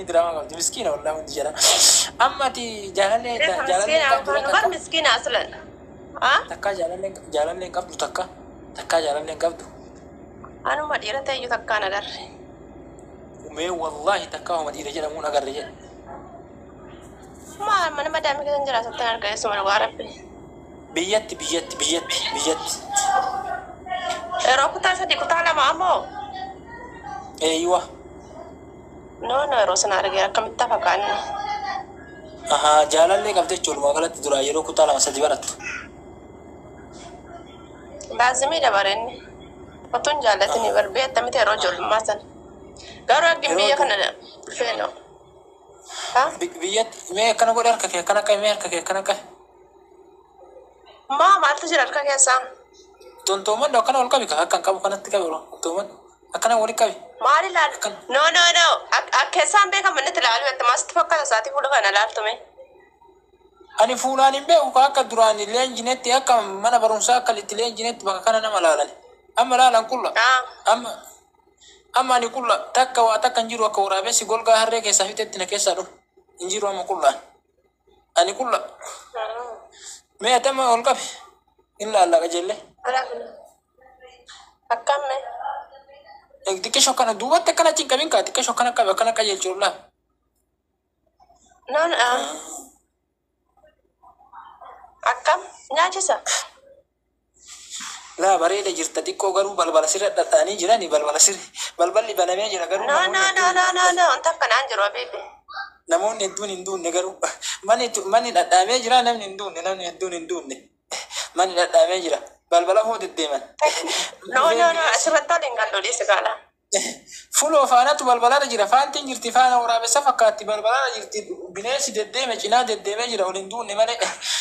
Diraamaa qabdi miskiina wallaahi hundi jedha. Amma ati jaalallee jaalallee Miskiina qabdu bar takka miskiina aslan. Ha? takka jaalallee qabdu takka takka jaalallee qabdu. Anuma dhiira ta'eyyuu takkaan agarre. Mee wallaahi takka homa dhiira jedhamuun agarre jedhe. Maal mana madaamii keessa jira asatti argaa eessuma dhugaa rabbi. Biyyatti biyyatti biyyatti biyyatti. Yeroo kutaa 3 kutaa 2 ammoo Eeyyuwa. No no yeroo sana argee akkamitti hafa kaanni. Ahaa jaalallee qabdi jechuun walumaa galatti duraa yeroo kutaa 2 3 barattu. Laazimii dabareenni. Otuun jaallatini bar beekta miti yeroo ijoollummaa sana. Garuu akkin Yeroo biyya kana dhufee no. Ha? Biyyatti mee akkana godhe harka kee akkana qabe mee harka kee akkana qabe. Maa maaltu jira harka keessaa? Tontoomadhu akkana ol qabi akka hin qabu kanatti qabi ol tontoomadhu akkana wali qabi. Maal ilaalu? Akkan No no no. Akka keessaan beekamu inni ilaalu itti maasitti fakkaata isaatii fuula kana ilaaltume. Ani fuulaan hin beeku ka akka duraan leenjinetti akka mana barumsaa akka itti leenjinetti bakka kana nama laalan. Amma laalan qulla. Ah. Amma amma ani qulla takka waa takka hin jiru akka waraabessi golgaa harree keessaa fixetti na keessaa dhufu. Hin jiru amma qullaan. Ani qulla. Mee ati amma ol qabi. Hin laalla qajeellee. Akkam mee? Xiqqeesho akkana duubatti akkana achi hin qabin kaa xiqqeesho akkana qabi akkana qajeelchu laa. No no. Akkam nyaachisa? Laa bareeda jirta xiqqoo garuu balbala sirra dhadhaanii jirani balbala sirri balballi banamee jira garuu No namoonni no no hedduun no no no. Wanta akkanaan jiru habiibi. Namoonni hedduun hin duunne garuu manni manni dhadhaamee jira namni hin duunne namni hedduun hin duunne manni dhadhaamee jira balbala hoo deddeeman. No no no asirratti ol hin gallu dhiisi kaala. Fuloo faanatu balbalarra jira faantiin jirti faana waraabessa fakkaatti balbalarra jirti bineensi deddeeme cinaa deddeemee jira ol hin duunne malee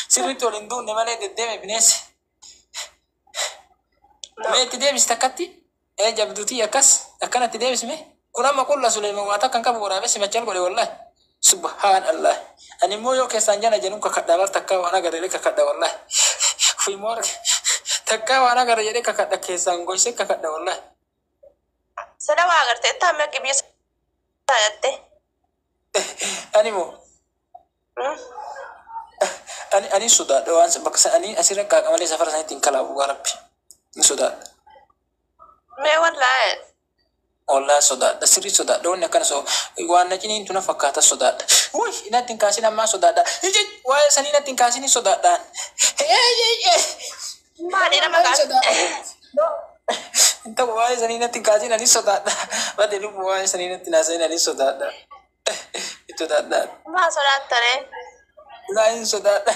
sirriitti ol hin duunne malee deddeeme bineensi. No. Mee itti deebisi takkatti ee jabduutii akkas akkanatti deebisime kun amma qulla Suleeman waa takka hin qabu waraabessi machal godhe wallahi. Subhaan Allah. Ani immoo yoo keessaan jana jedhuun kakadha bar takkaa waan agarre jedhee kakadha wallahi. Fuimoor takkaa waan agarre jedhee kakadha keessaan goysee kakadha wallahi. Sada waa agartee taa'ame akka biyya isaa jette. Ani moo ani ani sodaadha waan bakka ani asirra qaaqa malee safara sanitti hin kalaabu gaa rabbi. Hin sodaadha. Mee wallaahi. Wallahi sodaadha sirrii sodaadha wanni akkana so waan na ciniintu na fakkaata sodaadha. Wuy natti hin kaasin ammaa sodaadha. Iji waa'ee sanii natti hin kaasin sodaadhaan. Maali nama Wallahi kaas? sodaadha. Hin ta'u waa'ee sanii natti hin kaasin ani sodaadha. Badde lubbu waa'ee sanii natti hin haasayin ani sodaadha. Hin sodaadha. Maa sodaattaree? Laa hin sodaadha.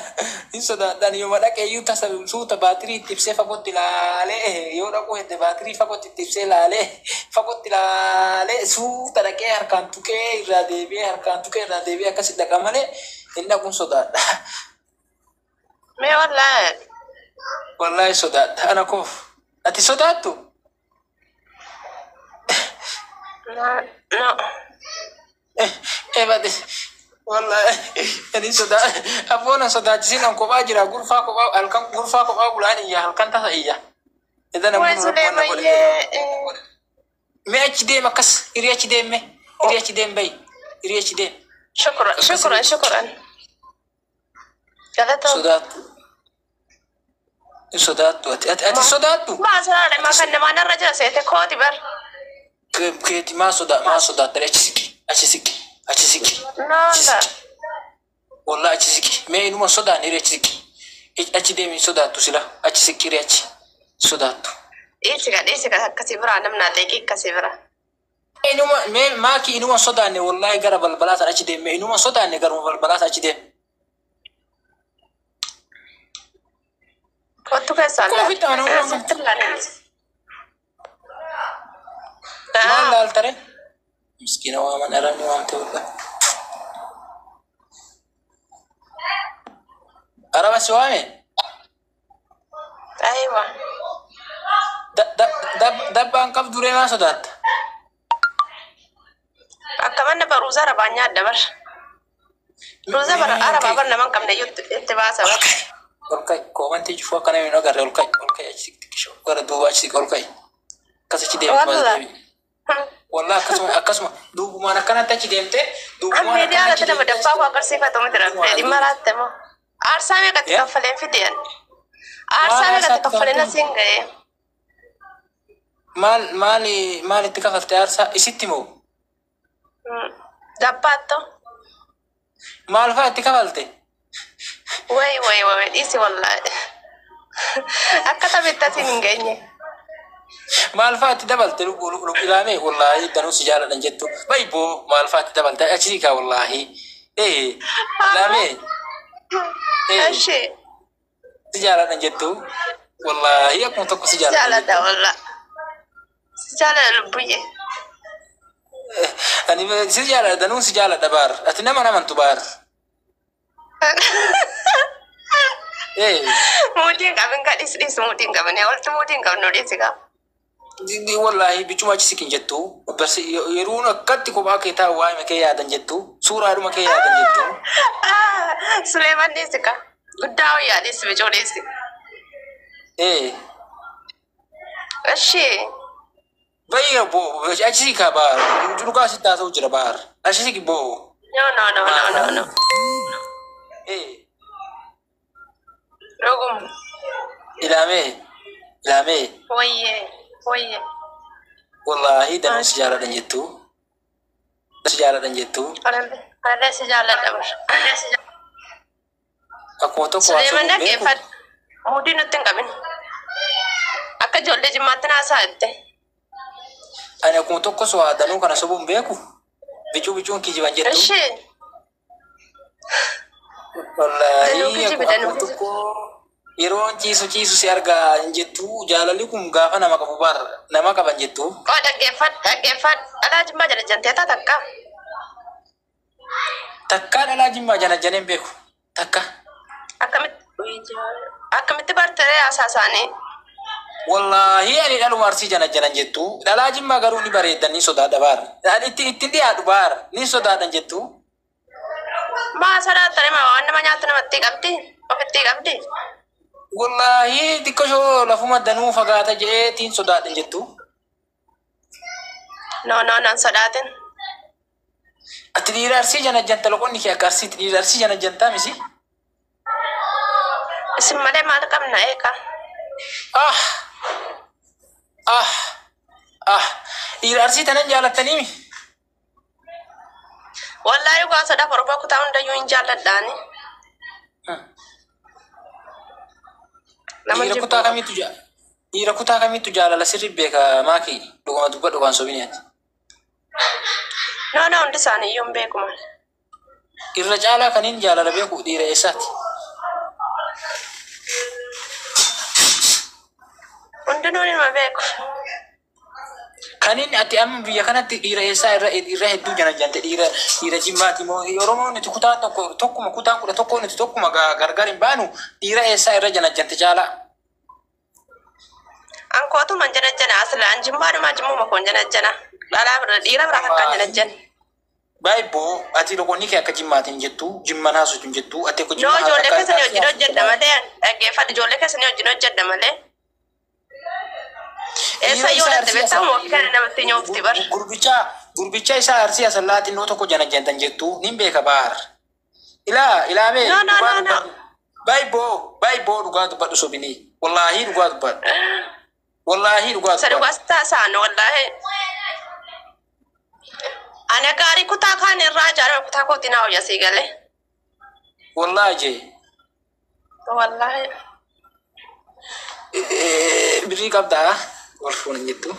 Hin sodaadha. Yoo dhaqe iyyuu tasa suuta baatirii itti ibsee fagootti laalee yoo dhaquu hedde baatirii fagootti itti ibsee laalee fagootti laalee suuta dhaqee harkaan tuqee irraa deebi'ee harkaan tuqee irraa deebi'ee akkasi dhaqa malee hin dhaquun sodaadha. Mee wallaahi. Wallaahi sodaadha. Ana koof. Ati sodaattu? No no. Ebade. Wallaahi ani sodaa abboon sodaachisin an kophaa jira gurfaa kophaa halkan gurfaa kophaa bulaan iyya halkan tasa iyya. Idan Way ammoo rabbi wanna godhe. Suleemayyee. Mee achi deem akkas hirii achi deem mee hirii achi deem bayi hirii achi deem. Shukran shukran shukran. Galatoom. Sodaattu. Hin sodaattu ati ati ati sodaattu. Maa sodaadha maa kan namaa narra jira seete kooti bar. Keeti maa sodaa maa sodaattare achi siqi achi siqi achi siqi. No la. Wallahi achi siqi mee inuma sodaan hirii achi siqi. Achi deem hin sodaattu sila achi siqi hirii achi sodaattu. Dhiisi ka dhiisi ka akkasii biraa namni adeeqii akkasii bira. Inuma mee maaki inuma sodaanne wallahi gara balbalaa sana achi deemme inuma sodaanne garuma balbalaa sana achi deemme. Kottu keessaan Koo laal. ofitti amanamummaa Sitti laal. Maal laaltare? Miskiina waaman arabni waamte wallahi. Araba si waame? Aywa. Dabbaan qabdu ree maa sodaatta? Akka manna baruuza arabaa nyaadha bar. Ruuza bara arabaa bar nama hin qabne iyyuu itti baasa bar. Ol ka'i koomantii cufuu akka namni hin agarre ol ka'i ol ka'i achi siqi xiqqisho gara duubaa achi siqi ol ka'i. Akkas achi deemi maal Wallah. deebi. Wallahi akkasuma akkasuma duubumaan akkanatti achi deemte duubumaan Miidiyaa akkanatti irratti nama dabbaa koo agarsiifatu miti rabbee dhimma laatte moo. Aarsaa meeqatti Yeah. kaffaleen fideen? Aarsaa Maal meeqatti aarsaatti kaffaleen kaffalte? asiin ga'ee? Maal maal maal itti kafalte aarsaa isitti moo? Dabbaatto. Maal fa'aa itti kafalte? Wayi wayi wayi dhiisi wallaahi. Akka taphitti asiin hin geenye. Maal fa'aa itti dabalte lubbuu lubbuu ilaamee wallaahi danuu si jaaladhan jettu. Baay'ee maal fa'aa itti dabalte achi kaa wallaahi. Ee ilaamee ee Eshi si jaaladhan jettu wallaahi akkuma tokko si jaaladhan jaaladha jettu. wallaahi. Si jaaladha lubbuyyee. Ani si jaaladha danuun si jaaladha baar ati nama namantu baar. Ee Muudiin qabin ka dhis dhis muudiin qabin oltu muudiin qabnu dhiisi qaba. Wallaahi bichuma achi siqin jettu barsi yeroon akkatti kophaa kee taa'u waa'ima kee yaadan jettu suuraadhuma kee yaadan jettu. Suleeman dhiisi ka. Guddaa wayyaa dhiisi bicuu dhiisi. Ee Eshi baay'ee boo achi siqaa baar dhugaa sitti haasa'u jira baar achi siqi boo. No no no no no no. Ee Dhuguma. ilaamee ilaamee Wayyee wayyee. wallaahi danuu si jaaladhan jettu si jaaladhan jettu Anallee si jaalladha bar. Akkuma tokko waan Suleeman sobuun beeku. dhaggeeffadhu. Muudii nutti hin qabin. Akka ijoollee jimmaatti naasaa jette. Ani akkuma tokko so'aa danuu kana sobuun beeku bicuu bicuun kijiban jettu. Eshi. Danuu Wallaahi kijibi akkuma danuu kijibi. tokko yeroon ciisu ciisu si argaa hin jettu jaalalli kun gaafa nama qabu baar nama qaban jettu. Qoo dhaggeeffadhu dhaggeeffadhu. Dhalaa jimmaa jala jantee taa takka. Takkaa dhalaa jimmaa jana janeen beeku takka. Akkamitti akkamitti bartee haasaa isaanii? Wallaahi ani dhaluma arsii jana janan jettu dhalaa jimmaa garuu ni bareeddan ni sodaadha baar. Ani itti ittiin dhiyaadhu baar ni sodaadhan jettu. Maa sodaattani maa waan nama nyaattu namatti qabdi? Ofitti qabdi? Wallaahi xiqqoo shoo lafuma danuu fagaata jeetiin sodaadhan jettu. No no no hin sodaatin. Ati dhiira arsii jana janta loqonni kee akka arsiitti dhiira arsii jana jantaa misi. Isin malee maal qabna eeka? Ah ah ah dhiira arsii tanan jaalattaniimi. Wallaahi dhugaa sodaaf Oromoo kutaa hundayyuu hin jaalladhaani. Nama Dhiira jibbu. kutaa kamiitu jaa dhiira kutaa kamiitu jaalala sirri beeka maaki dhuguma dubbadhu waan sobiniati. No no hundi isaanii iyyuu hin beeku maal. Irra caalaa kaniin jaalala beeku dhiira eessaati? Hundinuu nima beeku. Kaniin ati amma biyya kanatti dhiira eessaa irra irra hedduu jana jante dhiira dhiira jimmaati moo Oromoon nuti kutaa tokko tokkuma kutaa kudha tokko nuti tokkuma gargar hin baanu dhiira eessaa irra jana jante caalaa. An kootuma hin janajjana asla an jimmaadhuma jimmuma koon janajjana. Dhalaa bira dhiira bira takka hin janajjana. Baay'ee ati loqonni kee akka jimmaatiin jettu jimman haasoftu hin jettu ati akka No jimmaa ijoollee akka keessanii wajjin hojjedha malee dhaggeeffadhu ijoollee keessanii wajjin hojjedha malee. Eessa Dhiira yoo isaa dhatte arsii beektaa asallaa moo kana namatti nyoofti bar. gurbicha gurbicha isaa arsii asallaa xinnoo tokko jana jantan jettu nin beeka baar. Ilaa ilaamee No no dhugaa no no. dubbadhu. Baay'ee baay'ee dhugaa dubbadhu sobinii wallaahi dhugaa dubbadhu wallaahi dhugaa Isa dubbadhu. dhugaas taasisaan wallaahi. Ani gaarii kutaa kaan irraa ijaarame kutaa kootii naa hojja sii galee. Wallaahi jee Wallaahi. Birrii qabdaa wal fuuna jettu.